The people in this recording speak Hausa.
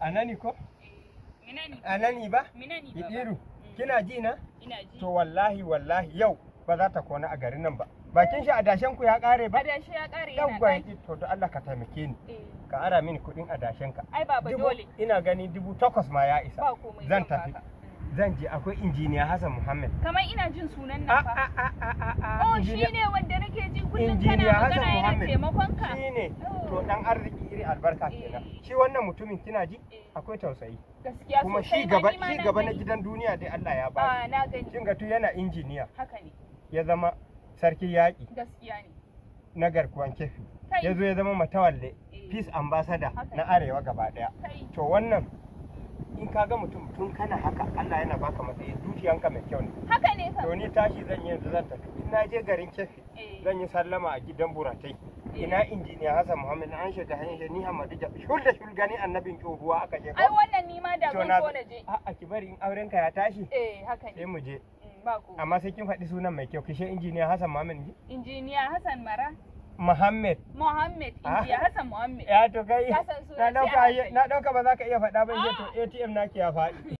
Anani ko? Minani. Anani ba? Minani baba. Idiru, kina ji na? Ina ji. To wallahi wallahi yau ba za ta kona a garin nan ba. Bakin shi adashen ku ya kare ba? Adashi ya kare yana Yawwa, ɗaki. to don Allah ka taimake ni. Eh. Ka ara mini kuɗin adashen ka. Ai baba dole. Ina gani 8,000 ma ya isa. Ba komai. Zan tafi. Baka. Zan je akwai injiniya Hassan Muhammad. Kamar ina jin sunan A nan fa. a a a a a. Oh shi ne wanda nake ji kullum kana Injiniya Hassan magana yana Muhammad. taimakon ka. Shi ne. Oh. To dan arziki iri albarka Eh. kenan. Shi wannan mutumin kina ji? Eh. Akwai tausayi. Gaskiya Kuma sosai shi ma gaba ni ma shi na gaba na gani. gidan duniya dai Allah ya ba. Ah na gani. Kin ga tun yana injiniya Haka ne. ya zama sarki yaƙi Gaskiya ne. na garkuwan kefi. Kai. Ya zo ya zama matawalle Eh. peace ambassador Haka na ne. arewa gaba ɗaya. Kai. To wannan in ka ga mutum tun kana haka Allah yana baka matsayi, zuciyanka mai kyau ne. Haka ne kam. To ni tashi zan yi yanzu zan tafi. In na je garin Kefi Eh. zan yi sallama a gidan buratai. Eh. Ina injiniya Hassan Muhammad an shiga hanyar ni Hamadu Shul da shul gani annabin tsohuwa aka je. Ai wannan ni ma da To zan na so na je. A'a ki bari in aurenka ya tashi Eh haka sai ne. mu je. Ba komai. Amma sai kin faɗi sunan mai kyau kishe injiniya Hassan Muhammad ji? Injiniya Hassan Mara. Muhammad. Muhammad. Ah. Injiniya Hassan Muhammad. Ya to kai Ka san sunan na sai a dauka hankali. na dauka ba za ka iya faɗa ba to Ah. ATM naki ya faɗi.